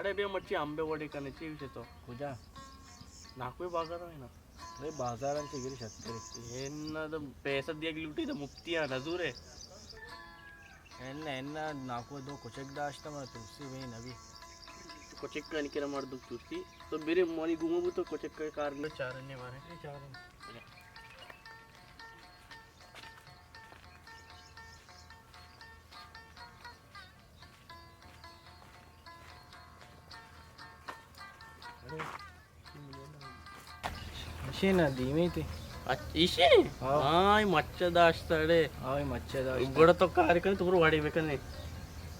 اڑے بیا مرچی امبے وڑے کنے چی وشے تو؟ کجا؟ ناکوی بازار ہے نا؟ اے بازار انت گری شتری۔ اے نا تو پیسہ دیگ لوٹی تو مفتی آ نزورے۔ اے نا، اے نا، ناکو دو کچک داشتہ ما توسی وی نبی۔ کچک کن کرا مردم توسی۔ تو میرے مانی گوما بو تو کچک کا کار نہ چارنے مارے۔ اے چارنے۔ ایشی نا دیمی تی۔ اچ-، ایشی؟ ہاں۔ ہاں، ای مچ داشت اڑے۔ ہاں، ای مچ داشت۔ گڑا تو کار کنے، تو برو وڑے بکنے۔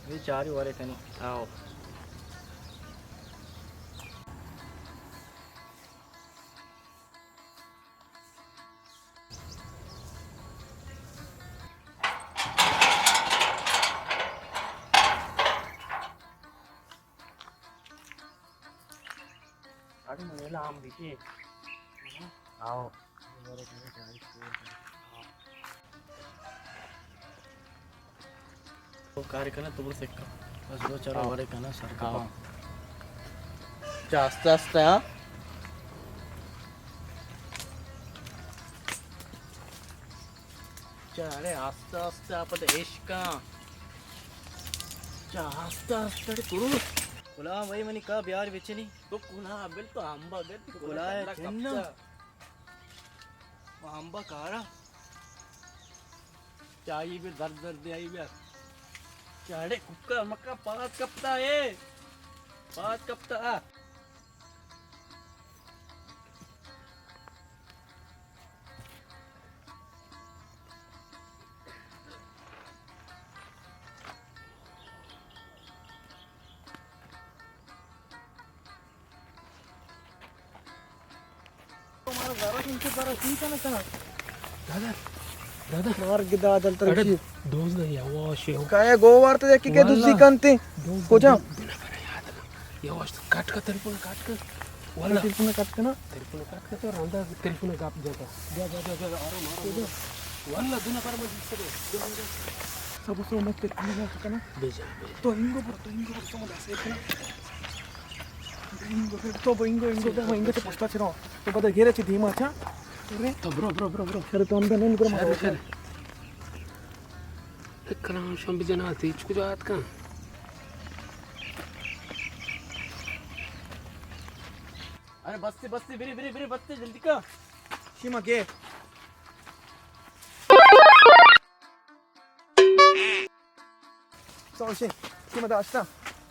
یہ چاری وڑے کنے۔ آؤ۔ اڑے میلا ہم بیتی۔ آؤ۔ تو کار کنا تو بر سکا۔ بس دو چار ہاں۔ وڑے کنا سر کا ہاں۔ پاؤں۔ چا آستے آستے، ہاں۔ چا اڑے آستے آستے آپ تے عشقاں۔ چا آستے آستے اڑے کرو۔ کلا بھائی منی کا بیار بچنی۔ تو کلا بل تو امبا گر کلا ہے کلا چننا۔ کپتا۔ وہ امبا کارا۔ چائی بے درد درد آئی بے۔ چاڑے ککا مکا پاس کپتا ہے۔ پاس کپتا۔ دادا، دادا۔ مارگ دادا ترکی۔ دوز نہ یواش ہو۔ کائے گو وارت دیکھی کہ دوزی کنتے۔ کجا؟ دو نفر یاد۔ یواش تو کٹ کا تلفون کٹ کا۔ واللہ۔ تلفون کٹ کنا۔ تلفون کٹ کا تو رندا تلفون گپ جاتا۔ جا، جا، جا، جا، آرام، آرام، آرام۔ واللہ دو نفر مجلس سے۔ سب سو مت تلفون کٹ کنا۔ بے جا، بے جا۔ تو انگو پر، تو انگو پر سمجھ آسے کنا۔ تو بو انگو، انگو، تو بو انگو چہ پشتا چہ رو۔ تو پدا گیرے چہ دیما چا۔ ارے۔ تو برو، برو، برو، برو۔ شر تو اندر نہیں، برو، شر، شر۔ کلام شام بجنا تھی، چکو جات کا۔ ارے بستے، بستے، بری، بری، بری، بستے، جلدی کا۔ شیما گے۔ سوشے، شما داشتا۔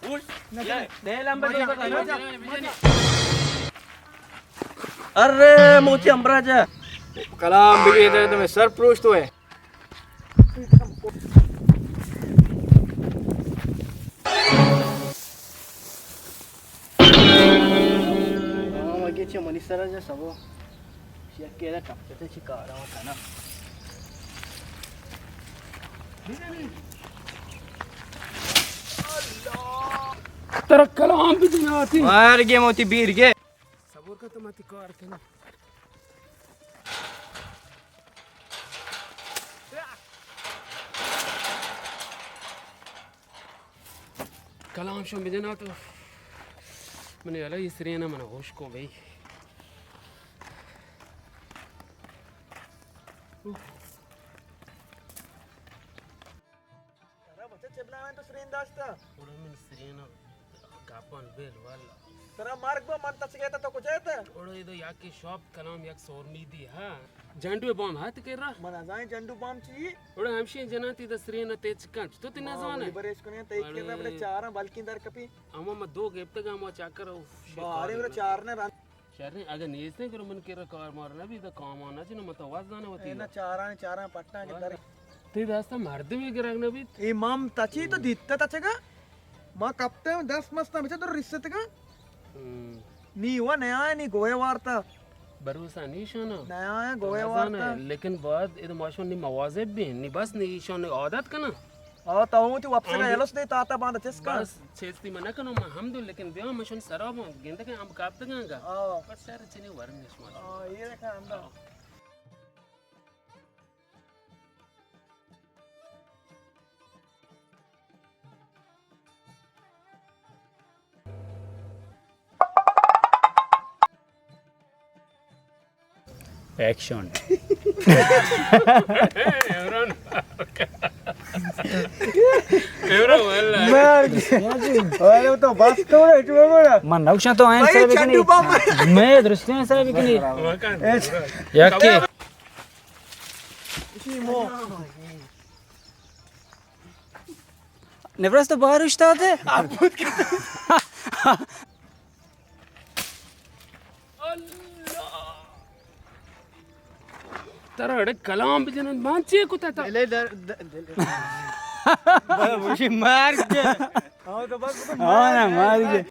اوش، نہ، یہ، نہ۔ دے لمبے مجا، تو بتا، مجا، مجا۔ ارے، موچی امبراجا۔ کلام بگی دے تو میں سر پروشت ہوئے۔ ہاں، مگے چہ منی سرا جا سبو۔ یکے دا ٹپتے چی کارا کنا۔ ترا کلام بھی دینا آتی۔ مار گے موتی بیر گے۔ صبر کا تو متی کار کنا۔ کلام شو بجنا تو من یلا یہ سرینا من ہوش کو بھئی۔ ترا بچہ چبلا میں تو سرین داشتا۔ اوڑا من سرین گاپان بیل والا۔ ترا مرگ با من تچ گئے تا تو کجا تا؟ اوڑا یہ دو یاکی شاپ کلام یک سور میدی ہاں۔ جنڈو بام ہاتھ کر رہا۔ من ازائیں جنڈو بام چی؟ اوڑا ہمشین جنان تی دا سرین تیچ کنچ۔ تو تی نزانے۔ بریش کنے تی کر رہا بڑے چاراں بلکیں در کپی۔ اما ما دو گپتگا ما چاکر او بارے بڑے چارنے رن۔ شریں، اگہ نیستیں کرو من کرا کار مار نہ بیت، کاما نہ جنو، من تو واز دانے وتی اے نہ دا۔ چاران، چاران پٹاں کہ در۔ تی دستا مردمی گرگ نہ بیت۔ اے مام تچی تو دیتا تچگا؟ ما کپتے دست مستاں بچا تو رستگا؟ ہم۔ نی و نیا نی گوئے وارتا۔ بھروسہ نی شانا۔ نیا گوئے وارتا۔ لیکن باید اے ماشون نی مواظب بین، نی بس نی شان عادت کنا۔ آ، تو وتی وپسگا یلوس دے تاتا باندا چست کن۔ بس چستی من نکنو، من ہم دو، لیکن بیا من شون سرا بون، گندگا ہم کاپتگاں گا۔ آ۔ بس شر چنی ورمی شما۔ آ، یہ رکھا اندر۔ آ۔ ایکشن۔ مرگ۔ ارے تو بس کرو، ایٹو بڑا۔ من نوشاں تو آئین بھائی سر بکنی۔ چنڈو بابا۔ میں درستیں سر بکنی۔ یکی۔ نبرست باہر اشتاتے۔ ترا اڑے کلام بجنن، مان چے کتا تا؟ دلے در، د-، دلے۔ بابا، وشی مار گئے۔ ہاں، تو بس، ہاں نا، مار گئے۔